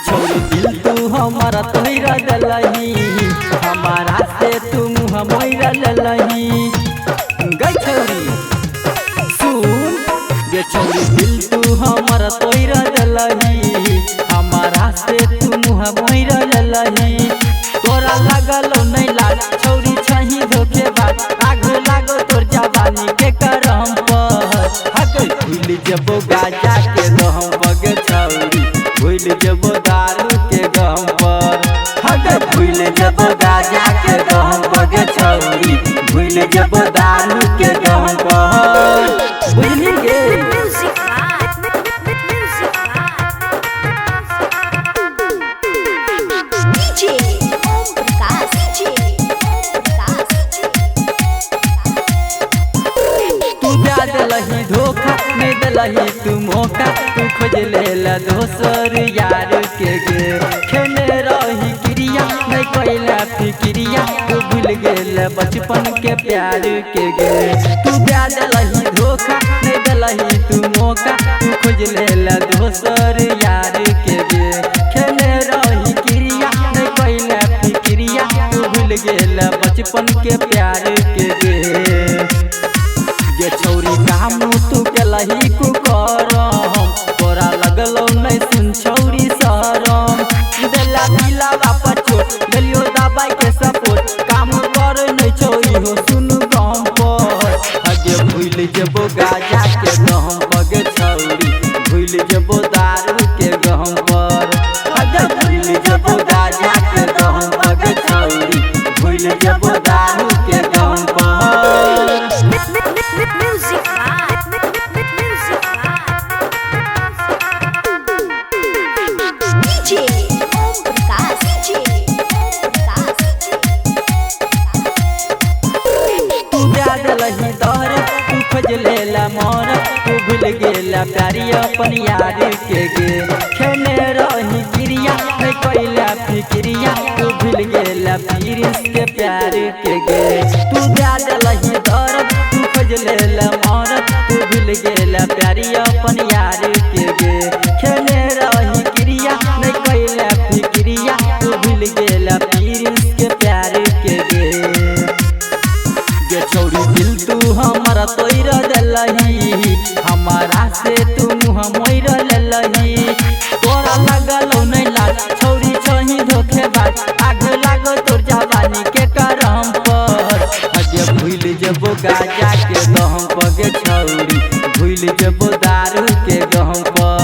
छौरी दिल तू हमारा तोहरा देलही, हमारा से तू मुँह मोरा लेलही। गई छौरी सुन गे छौरी दिल तू हमारा तोहरा देलही, हमारा से तू मुँह मोरा लेलही। तोरा लागल नहीं लाज छौरी छही धोखेबाज, आग लागो तोर जवानी के करम पर। हक भूल जबो गाजा के दहम बगे छौरी, भूल जबो दारू के गम पर। हक भूल जबो गाजा के दहम बगे छौरी, भूल जबो दारू के गम पर। बुझली गे। Music by Music by DJ Om Prakash DJ Om Prakash। तू दे देलही धोखा नहीं देलही तू मौका, तू खोज लेला दोसर यार के गे। खेने रही क्रिया नहीं कैला फिक्रिया, तू भूल गेल बचपन के प्यार के गे। तू दे देलही धोखा नहीं देलही तू मौका, तू खोज लेला दोसर यार के गे। खेने रही क्रिया नहीं कैला फिक्रिया, तू भूल गेल बचपन के प्यार के गे। गे छौरी काम तू केलही कुकरम, तोरा लगलो नहीं सुन छौरी शरम। देला दिला बाप चोट देलियो दबाई के सपोर्ट, काम कर नहीं छौरी हो सुन गम पर। अगे भूल जबो गाजा के गम बगे छौरी, भूल जबो दारू के गम पर। अगे भूल जबो गाजा के गम बगे छौरी, भूल जबो दारू के गम पर। Music by Music by DJ Om Prakash DJ Om Prakash। तू दे देलही दर तू खोज लेला मोर, तू भूल गेला प्यारी अपन यार के गे। खेने रही क्रिया नहीं कैला फिक्रिया, तू भूल गेला प्रिंस के प्यार के गे। तू दे देलही दर तू खोज लेला मोर, तू भूल गेला प्यारी अपन यार के गे। खेने रही क्रिया नहीं कैला फिक्रिया, तू भूल गेला प्रिंस के प्यार के गे। गे छौरी दिल तू हमारा तोहरा देलही, हमारा से तू मुँह मोरा लेलही। तोरा लागल नहीं लाज छौरी छही धोखेबाज, आग लागो तोर जवानी के करम पर। अगे भूल जबो गाजा के गम बगे छौरी, भूल जबो दारू के गम पर।